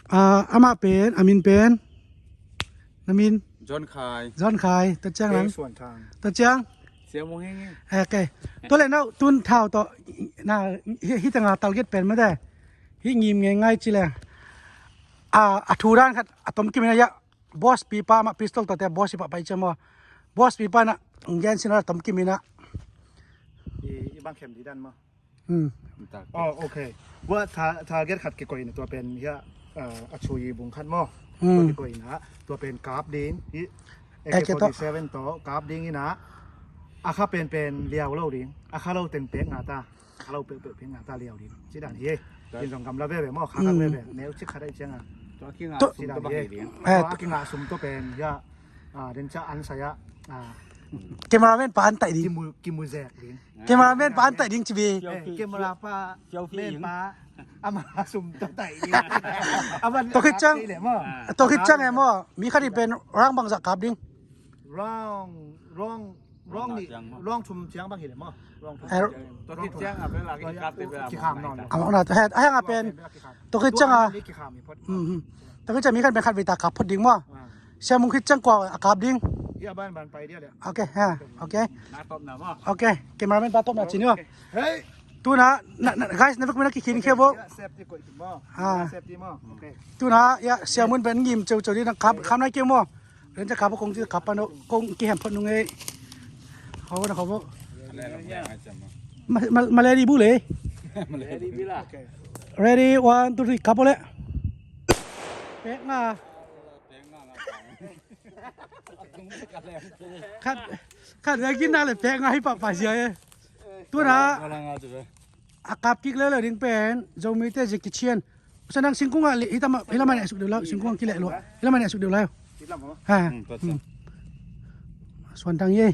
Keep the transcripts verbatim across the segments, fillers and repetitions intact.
Ah, amah pen, a min pen, na min? John Khai. John Khai, tua ciang nang? Suan Thang. Tua ciang? Sia Mung Hing. Eh, okay. Tua le nau, tun thau tawh, na, hi, hi tanga target pen mah de. Hi ngim ngei ngai ci le. Ah, a thu dan khat, a tom kim ina ya. Boss pi pa, amah pistol tawh te, boss pi pa pai ciang maw. Boss pi pa na, ngen sin a tom kim ina. I, i bang khem di dan maw. Hmm. Oh, okay. Tua ta-, target khat kikoih na tua pen hia, ah, a chui bung khat maw. Hmm. Tua kikoih na, tua pen kap ding, i, A K forty-seven tawh kap ding ina, a kha pen pen liau lo ding, a kha lo teng pek nga ta, a kha lo pek pek pek nga ta liau ding. Ci dan hi, in zong gamla veve maw, kha khat veve, neu cik khat ai ciang a. Tua kinga sum tua bang hi ding. Tua kinga sum tua pen hia, ah, den ca an saya, ah, cameraman pa an tai ding. Kimu, kimu zek ding. Cameraman pa an tai ding ci bi. Eh, camera pa, men pa, ama sum ta tai ding. Ama tua khit ciang, tua khit ciang e maw. Mi khat i pen rang bangzah kap ding. Rang, rang, rang ni, rang thum ciang bang hi le maw. Rang thum. Eh, tua khit ciang a pen la kikham te pen la kikham nawn lo. Ama na, eh, a hang a pen. Tua khit ciang a. Tua khit ciang mi khat pen khat vei ta kap phot ding maw. Sia Mung khit ciang kua a kap ding. Hi a ban ban pai dia le. Okay, ha, okay. Na top na maw. Okay, cameraman pa top na ci ni maw. Hey. Tuna, na, na, guys, na vek mina kikhin khia bo. Safety ko mo. Ha. Safety mo. Okay. Tuna, ya, Sia Mun pen ngim ceu ceu di na kap, kap nai keu maw. Ren ca kap kong ci kap pa no, kong kihem phot nung ei. Khau na khau bo. Ma, ma, ma ready bu le. Ready bu la. Okay. Ready, one, two, three, kap bo le. Pek nga. Khat, khat leh ginna leh pek nga hi pahpah zia e. Tuna a kap kik leuleu ding pen Zomite Jackie Chan. Sa nang singkung ah hi ta mah, hi lamah neh suk deuh lau, singkung ah kileh lua. Hi lamah neh suk deuh lau. Ha. Suan tang ye.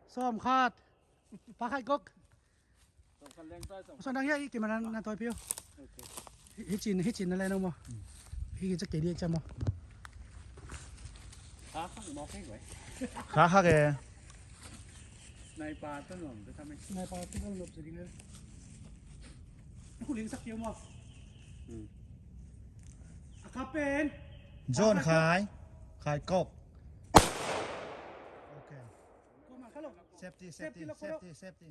Sawm khat. Pa khai kok. Suan dang hiah i kima na, na tawi piu. Hi, hi cin, hi cin na le no mo. Hi ki cak kei di cam mo. Kha khak e. Sniper tun lom tu kami. Sniper tun lom tu ding e. Ku ling sak piu mo. A kap pen. John Khai. Khai Kok. Okay. Safety, safety, safety, safety.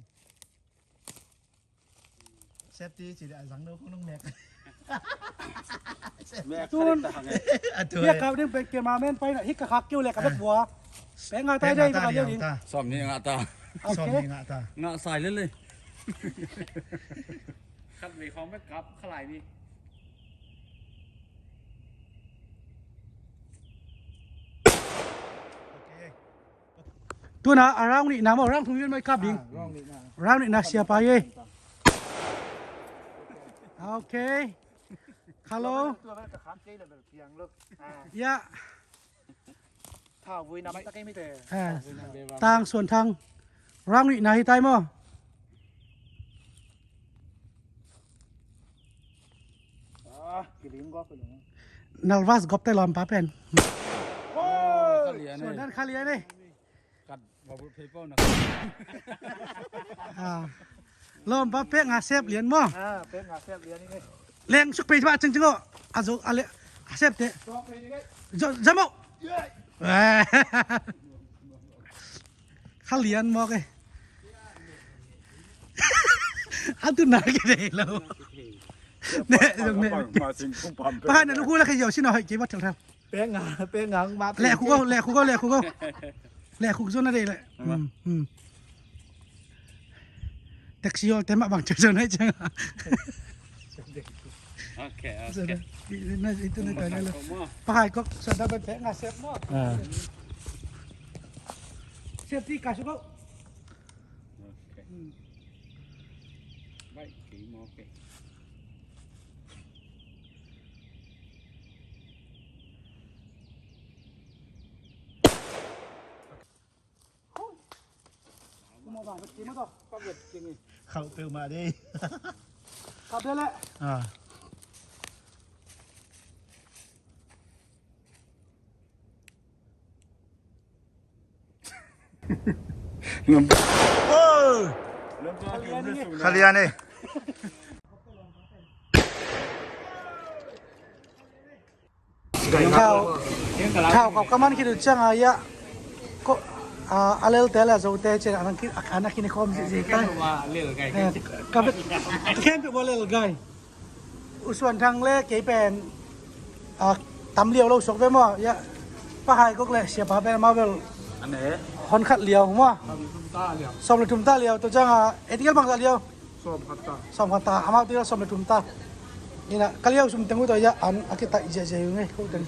Safety ci a zang no kong nong nek. Tun. Tua kau ding pen kema men pai na hi ka khak kiu le ka bet bua. Pe nga tai dei ka liu ding. Som ni nga ta. Som ni nga ta. Nga sai le le. Khat vei khong bet kap khalai ni. Tuna a round nihna maw, round thum i ven maw i kap ding. Round nihna sia pai e. Okay. Hello. Ya. Tang Suan Thang. Round nihna hi tai maw. Nervous gop te lawmpa pen. Suan dan kha lian e. Lawmpa pek nga sep lian maw. Leng suk pei ba cengceng aw. A zo a le a sep te. Zamo. Kha lian mawk e. A tu na ki dei lo. Ne zong ne. Pa na lu ku la khe yo si no hai ki ba thel thel. Pek nga, pek nga ma. Le khu go, le khu go, le khu go. Le khu zo na dei le. Taxi yol te mah bang cek zon hai ceng. Okay, okay. Itu na tanya lo. Pahai kok sada ben pek nga sep mo. Sep ti kasu kok. Okay. Baik, okay. Khauh peuhmah dei. Kha lian e. Thau, thau ka man khit uh ciang a ia. Ko, a, a lelte le a zote cian a nang ki, a, a nang kinikhawm zihzih kai. Eh, ka bet, khempeuh bawh lel gai. U Suan Thang le kei pen, a, tam liau lo suak ve maw, ia. Pa Hai Kok le siapa pen amau bel hon khat liau maw. Sawm le thum ta liau. Tua ciang a, ei tigel bangzah liau. Sawm khat ta. Sawm khat ta, amau tigel sawm le thum ta. Ina, ka liau sum teng uh tawh ia an a kitaih ziahziah uh ngei ko teng.